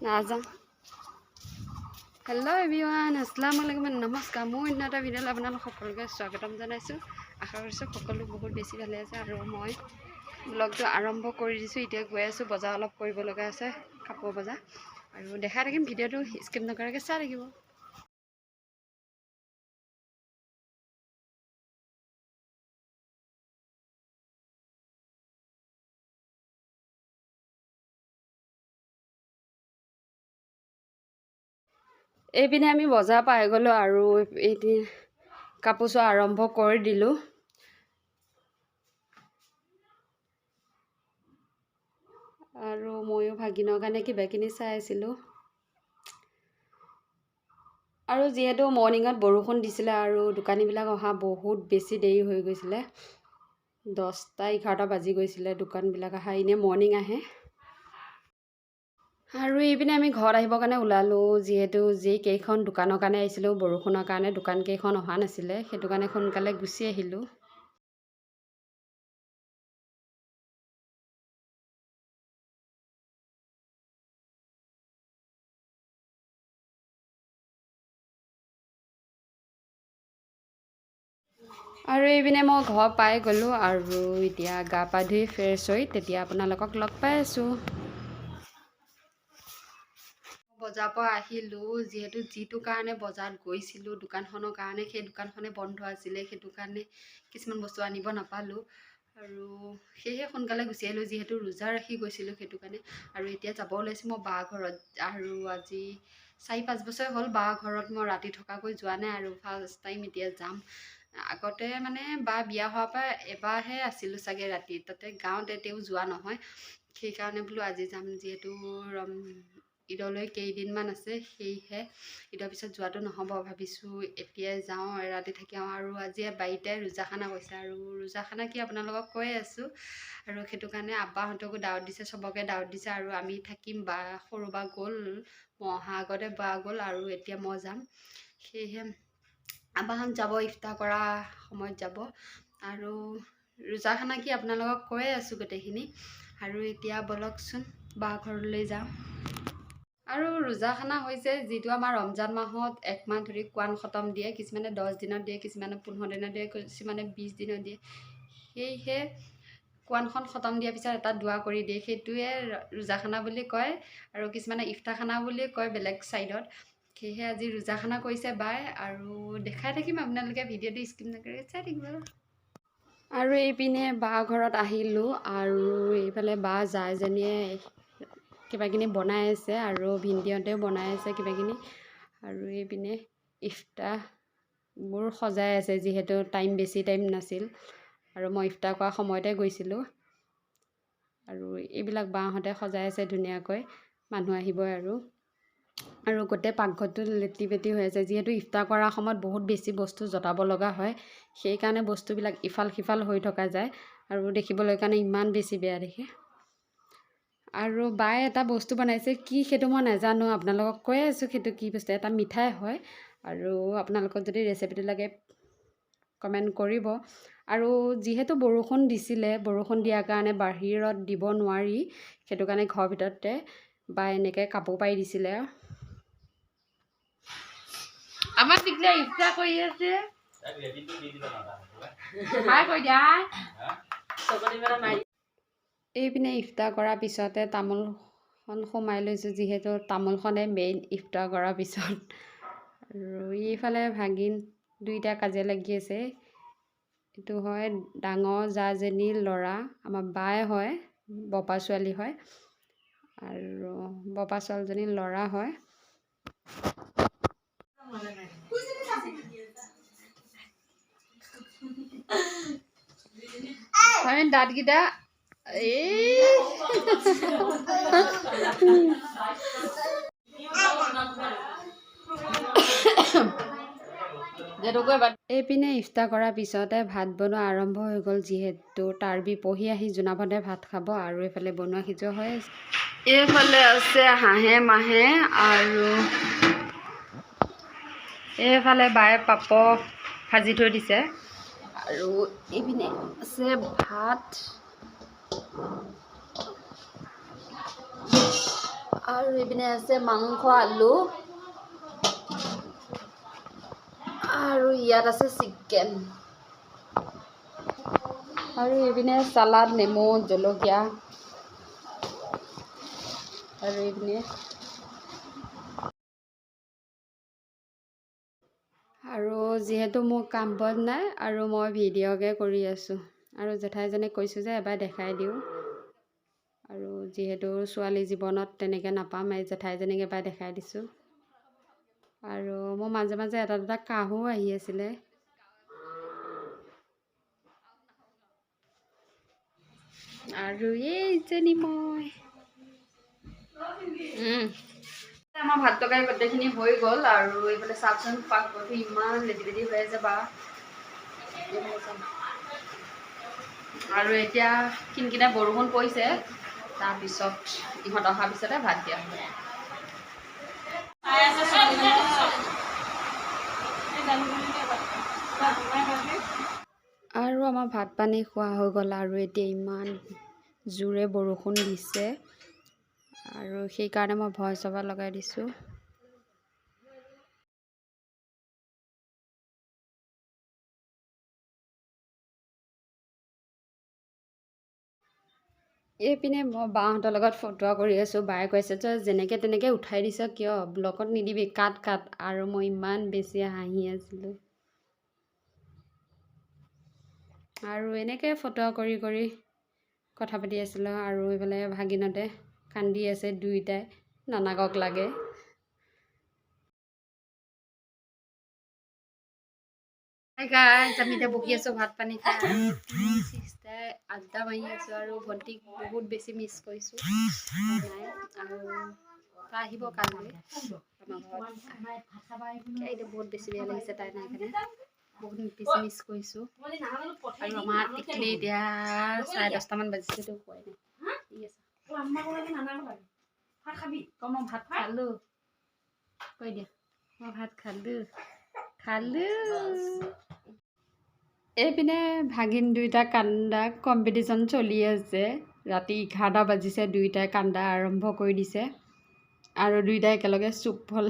নাযাওঁ। Hello' everyone, আসসালামু আলাইকুম, নমস্কাৰ। মোৰ অন্য এটা ভিডিঅ'লৈ আপোনালোক সকলোকে স্বাগতম জনাইছোঁ। আশা কৰিছোঁ সকলো বহুত বেছি ভালে আছে। আৰু মই ব্লগটো আৰম্ভ কৰি দিছোঁ। এতিয়া গৈ আছোঁ, বজাৰ অলপ কৰিব লগা আছে, কাপোৰ বজাৰ। আৰু দেখাই থাকিম, ভিডিঅ'টো স্কিপ নকৰাকৈ চাই থাকিব। এইপিনে আমি বজাৰ পাই গ'লোঁ আৰু এইপিনে কাপোৰ চোৱা আৰম্ভ কৰি দিলোঁ। আৰু ময়ো ভাগিনৰ কাৰণে কিবা কিনি চাই আছিলোঁ। আৰু যিহেতু মৰ্ণিঙত বৰষুণ দিছিলে আৰু দোকানীবিলাক অহা বহুত বেছি দেৰি হৈ গৈছিলে, 10টা 11টা বাজি গৈছিলে দোকানবিলাক অহা। এনেই মৰ্ণিং আহে। আৰু এইপিনে আমি ঘৰত আহিবৰ কাৰণে ওলালোঁ, যিহেতু যিকেইখন দোকানৰ কাৰণে আহিছিলোঁ, বৰষুণৰ কাৰণে দোকানকেইখন অহা নাছিলে, সেইটো কাৰণে সোনকালে গুচি আহিলোঁ। আৰু এইপিনে মই ঘৰ পাই গ'লোঁ আৰু এতিয়া গা পা ধুই ফ্ৰেছ হৈ তেতিয়া আপোনালোকক লগ পাই আছোঁ। বজাৰৰ পৰা আহিলোঁ। যিহেতু যিটো কাৰণে বজাৰত গৈছিলোঁ দোকানখনৰ কাৰণে, সেই দোকানখনে বন্ধ আছিলে, সেইটো কাৰণে কিছুমান বস্তু আনিব নাপালোঁ আৰু সেয়েহে সোনকালে গুচি আহিলোঁ, যিহেতু ৰোজা ৰাখি গৈছিলোঁ সেইটো কাৰণে। আৰু এতিয়া যাব ওলাইছোঁ মই বা ঘৰত। আৰু আজি 4-5 বছৰ হ'ল বা ঘৰত মই ৰাতি থকাকৈ যোৱা নাই আৰু ফাৰ্ষ্ট টাইম এতিয়া যাম। আগতে মানে বা বিয়া হোৱাৰ পৰা এবাৰহে আছিলোঁ চাগে ৰাতি, তাতে গাঁৱতে তেওঁ যোৱা নহয়, সেইকাৰণে বোলো আজি যাম। যিহেতু ঈদলৈ কেইদিনমান আছে, সেয়েহে ঈদৰ পিছত যোৱাটো নহ'ব, ভাবিছোঁ এতিয়াই যাওঁ, ৰাতি থাকি আহোঁ। আৰু আজি বাৰীতে ৰোজাখানা কৈছে আৰু ৰোজাখানা কি আপোনালোকক কৈয়ে আছোঁ। আৰু সেইটো কাৰণে আব্বাহঁতকো দাৱত দিছে, চবকে দাৱত দিছে। আৰু আমি থাকিম, বা সৰু বা গ'ল, মই অহা আগতে বা গ'ল আৰু এতিয়া মই যাম। সেয়েহে আব্বাহঁত যাব, ইফতাৰ কৰা সময়ত যাব। আৰু ৰোজাখানা কি আপোনালোকক কৈয়ে আছোঁ গোটেইখিনি। আৰু এতিয়া ব'লকচোন বা ঘৰলৈ যাওঁ। আৰু ৰোজাখানা হৈছে যিটো আমাৰ ৰমজান মাহত এক মাহ ধৰি কোৰাণ খতম দিয়ে, কিছুমানে 10 দিনত দিয়ে, কিছুমানে 15 দিনত দিয়ে, কিছুমানে 20 দিনত দিয়ে। সেয়েহে কোৰাণখন খতম দিয়াৰ পিছত এটা দোৱা কৰি দিয়ে, সেইটোৱে ৰোজাখানা বুলি কয়। আৰু কিছুমানে ইফতাৰখানা বুলি কয় বেলেগ ছাইডত। সেয়েহে আজি ৰোজাখানা কৰিছে বাই, আৰু দেখাই থাকিম, আপোনালোকে ভিডিঅ'টো স্কিপ নকৰি চাই থাকিব। আৰু এইপিনে বা ঘৰত আহিলোঁ আৰু এইফালে বা জাজনীয়ে কিবাকিনি বনাই আছে আৰু ভিনদেউহঁতেও বনাই আছে কিবাকিনি। আৰু এইপিনে ইফতাৰবোৰ সজাই আছে, যিহেতু বেছি টাইম নাছিল আৰু মই ইফতাৰ কৰা সময়তে গৈছিলোঁ। আৰু এইবিলাক বাহঁতে সজাই আছে ধুনীয়াকৈ, মানুহ আহিবই। আৰু আৰু গোটেই পাকঘৰটো লেটি পেটি হৈ আছে, যিহেতু ইফতাৰ কৰাৰ সময়ত বহুত বেছি বস্তু জতাব লগা হয়, সেইকাৰণে বস্তুবিলাক ইফাল সিফাল হৈ থকা যায় আৰু দেখিবলৈ কাৰণে ইমান বেছি বেয়া দেখে। আৰু বায়ে এটা বস্তু বনাইছে, কি সেইটো মই নাজানো, আপোনালোকক কৈ আছোঁ সেইটো কি বস্তু, এটা মিঠাই হয়। আৰু আপোনালোকক যদি ৰেচিপিটো লাগে কমেণ্ট কৰিব। আৰু যিহেতু বৰষুণ দিছিলে, বৰষুণ দিয়াৰ কাৰণে বাহিৰত দিব নোৱাৰি, সেইটো কাৰণে ঘৰৰ ভিতৰতে বায়ে এনেকৈ কাপোৰ পাৰি দিছিলে। আমাৰ টিকলিয়া ইফতাৰ কৰি আছে। হাই কৈ দিয়া। এইপিনে ইফতাৰ কৰাৰ পিছতে তামোলখন সোমাই লৈছোঁ, যিহেতু তামোলখনে মেইন ইফতাৰ কৰাৰ পিছত। আৰু এইফালে ভাগিন দুইটা কাজিয়া লাগি আছে। এইটো হয় ডাঙৰ জাজনীৰ ল'ৰা, আমাৰ বাই হয়, বপা ছোৱালী হয়, আৰু বপা ছোৱালীজনীৰ ল'ৰা হয়। দাঁতকেইটা এই এইপিনে ইফতাৰ কৰাৰ পিছতে ভাত বনোৱা আৰম্ভ হৈ গ'ল, যিহেতু তাৰ্বি পঢ়ি আহি জোনাভতে ভাত খাব। আৰু এইফালে বনোৱা সিজোৱা হৈ আছে। এইফালে আছে হাঁহে মাহে, আৰু এইফালে বায়ে পাপৰ ভাজি থৈ দিছে। আৰু এইপিনে আছে ভাত। আৰু এইপিনে আছে মাংস, আলু আৰু ইয়াত আছে চিকেন। আৰু এইপিনে চালাড, নেমু, জলকীয়া আৰু এইপিনে আৰু যিহেতু মোৰ কাম বন নাই আৰু মই ভিডিঅ'কে কৰি আছোঁ আৰু জেঠাইজনীক কৈছোঁ যে এবাৰ দেখাই দিওঁ। আৰু যিহেতু ছোৱালী জীৱনত তেনেকৈ নাপাম, এই জেঠাইজনীক এবাৰ দেখাই দিছোঁ। আৰু মোৰ মাজে মাজে এটা দুটা কাহো আহি আছিলে। আৰু এইজনী মই আমাৰ ভাত তৰকাৰী গোটেইখিনি হৈ গ'ল। আৰু এইফালে চাওকচোন, পাকঘৰটো ইমান লেটি পেটি হৈ আছে বা। আৰু এতিয়া কিনকিনাই বৰষুণ পৰিছে, তাৰপিছত ইহঁত অহাৰ পিছতে ভাত দিয়া হ'ব। আৰু আমাৰ ভাত পানী খোৱা হৈ গ'ল। আৰু এতিয়া ইমান জোৰে বৰষুণ দিছে আৰু সেইকাৰণে মই ভইচ অভাৰ লগাই দিছোঁ। এইপিনে মই বাহঁতৰ লগত ফটোৱা কৰি আছোঁ। বায়ে কৈছে তই যেনেকৈ তেনেকৈ উঠাই দিছ কিয়, ব্লকত নিদিবি, কাট কাট। আৰু মই ইমান বেছি হাঁহি আছিলোঁ। আৰু এনেকৈ ফটোৱা কৰি কৰি কথা পাতি আছিলোঁ। আৰু এইফালে ভাগিনতে কান্দি আছে দুয়োটাই, নানাকক লাগে। গাইজ, আমি এতিয়া বহি আছোঁ ভাত পানী খাই চিষ্টাই আড্ডা মাৰি আছোঁ। আৰু ভণ্টিক বহুত বেছি মিছ কৰিছোঁ, নাই আৰু তাই আহিব কাইলৈ আমাৰ ঘৰত। এতিয়া বহুত বেছি বেয়া লাগিছে তাই নাই কাৰণে, বহুত বেছি মিছ কৰিছোঁ। আৰু আমাৰ টিকলি এতিয়া 10:30মান বাজিছে, তো খোৱাই নাই। ঠিক আছে, মই ভাত খালোঁ, কৈ দিয়া, মই ভাত খালোঁ খালোঁ। এইপিনে ভাগিন দুয়োটা কান্দা কম্পিটিশ্যন চলি আছে। ৰাতি 11টা বাজিছে, দুয়োটাই কান্দা আৰম্ভ কৰি দিছে আৰু দুয়োটাই একেলগে চুপ হ'ল।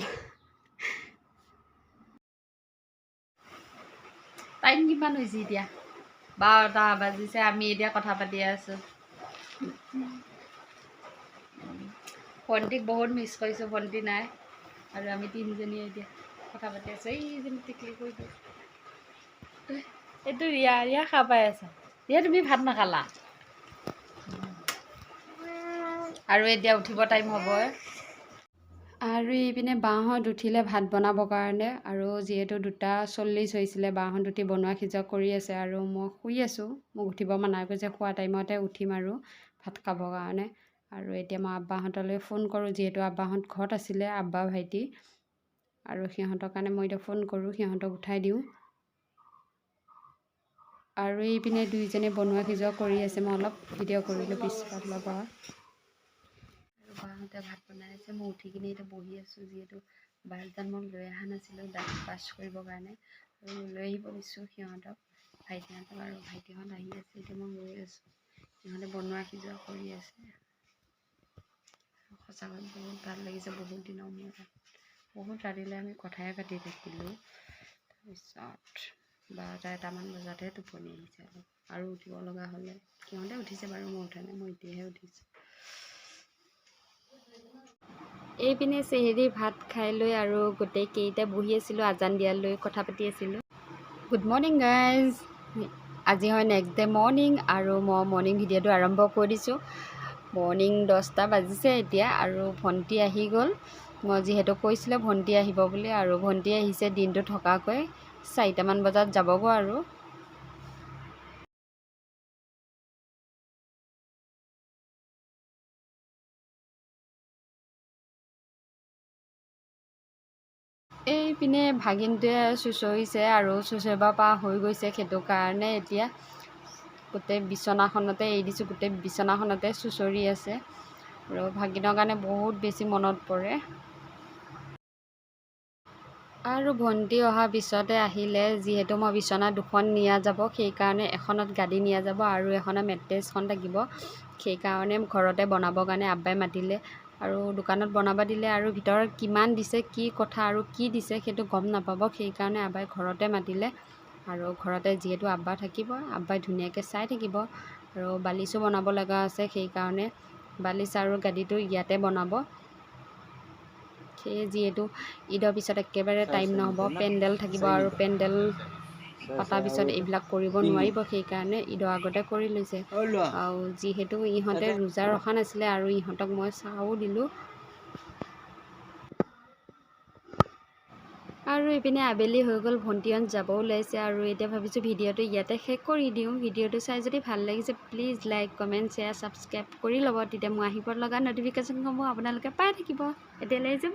টাইম কিমান হৈছে এতিয়া? 12টা বাজিছে, আমি এতিয়া কথা পাতি আছোঁ। ভণ্টিক বহুত মিছ কৰিছোঁ, ভণ্টি নাই আৰু আমি তিনিজনীয়ে এতিয়া কথা পাতি আছোঁ। এইজনী টিকলি কৰি দিয়ে। এইটো ৰিয়া, ৰিয়া খাব পাই আছা। ৰিয়া, তুমি ভাত নাখালা? আৰু এতিয়া উঠিব টাইম হ'বই। আৰু এইপিনে বাহঁত উঠিলে ভাত বনাবৰ কাৰণে। আৰু যিহেতু 2:40 হৈছিলে, বাহঁত উঠি বনোৱা সিজোৱা কৰি আছে আৰু মই শুই আছোঁ। মোক উঠিব মানা কৰিছে, খোৱা টাইমতে উঠিম আৰু ভাত খাবৰ কাৰণে। আৰু এতিয়া মই আব্বাহঁতলৈ ফোন কৰোঁ, যিহেতু আব্বাহঁত ঘৰত আছিলে, আব্বা ভাইটি, আৰু সিহঁতৰ কাৰণে মই এতিয়া ফোন কৰোঁ, সিহঁতক উঠাই দিওঁ। আৰু এইপিনে দুইজনে বনোৱা সিজোৱা কৰি আছে, মই অলপ ভিডিঅ' কৰিলোঁ পিছফালৰ পৰা। আৰু বাহঁতে ভাত বনাই আছে, মই উঠি কিনে এতিয়া বহি আছোঁ। যিহেতু বাছডাল মই লৈ অহা নাছিলোঁ দাঁত ব্ৰাছ কৰিবৰ কাৰণে, আৰু লৈ আহিব দিছোঁ সিহঁতক, ভাইটিহঁতক। আৰু ভাইটিহঁত আহি আছে, এতিয়া মই ৰৈ আছোঁ, সিহঁতে বনোৱা সিজোৱা কৰি আছে। সঁচাকৈ বহুত ভাল লাগিছে, বহুত দিনৰ মূৰত বহুত ৰাতিলৈ আমি কথাই পাতি থাকিলোঁ। তাৰপিছত 12টা 1টামান বজাতহে টোপনি আহিছে অলপ, আৰু উঠিব লগা হ'লে সিহঁতে উঠিছে বাৰু, মই উঠা নাই, মই এতিয়াহে উঠিছোঁ। এইপিনে চেহেৰি ভাত খাই লৈ আৰু গোটেইকেইটা বহি আছিলোঁ, আজান দিয়ালৈ কথা পাতি আছিলোঁ। গুড মৰ্ণিং গাইজ, আজি হয় নেক্সট ডে মৰ্ণিং আৰু মই মৰ্ণিং ভিডিঅ'টো আৰম্ভ কৰি দিছোঁ। মৰ্ণিং 10টা বাজিছে এতিয়া আৰু ভণ্টি আহি গ'ল। মই যিহেতু কৈছিলোঁ ভণ্টি আহিব বুলি, আৰু ভণ্টি আহিছে দিনটো থকাকৈ, 4টামান বজাত যাবগৈ। আৰু এইপিনে ভাগিনটোৱে চুঁচৰিছে আৰু চুঁচৰিব পৰা হৈ গৈছে, সেইটো কাৰণে এতিয়া গোটেই বিচনাখনতে এৰি দিছোঁ, গোটেই বিচনাখনতে চুঁচৰি আছে। আৰু ভাগিনৰ কাৰণে বহুত বেছি মনত পৰে। আৰু ভণ্টি অহাৰ পিছতে আহিলে, যিহেতু মই বিচনা দুখন নিয়া যাব, সেইকাৰণে এখনত গাদী নিয়া যাব আৰু এখনত মেট্ৰেছখন থাকিব, সেইকাৰণে ঘৰতে বনাবৰ কাৰণে আব্বাই মাতিলে। আৰু দোকানত বনাব দিলে আৰু ভিতৰত কিমান দিছে, কি কথা আৰু কি দিছে সেইটো গম নাপাব। সেইকাৰণে আব্বাই ঘৰতে মাতিলে। আৰু ঘৰতে যিহেতু আব্বা থাকিব, আব্বাই ধুনীয়াকৈ চাই থাকিব। আৰু বালিচো বনাব লগা আছে, সেইকাৰণে বালিচ আৰু গাদীটো ইয়াতে বনাব। সেয়ে যিহেতু ঈদৰ পিছত একেবাৰে টাইম নহ'ব, পেণ্ডেল থাকিব আৰু পেণ্ডেল পতাৰ পিছত এইবিলাক কৰিব নোৱাৰিব, সেইকাৰণে ঈদৰ আগতে কৰি লৈছে। আৰু যিহেতু ইহঁতে ৰোজা ৰখা নাছিলে আৰু ইহঁতক মই চাহো দিলোঁ। আৰু ইপিনে আবেলি হৈ গ'ল, ভণ্টিহঁত যাব ওলাইছে। আৰু এতিয়া ভাবিছোঁ ভিডিঅ'টো ইয়াতে শেষ কৰি দিওঁ। ভিডিঅ'টো চাই যদি ভাল লাগিছে, please like, comment, share, subscribe কৰি ল'ব। তেতিয়া মই আহিব লগা ন'টিফিকেশ্যনসমূহ আপোনালোকে পাই থাকিব। এতিয়ালৈ আহিছোঁ।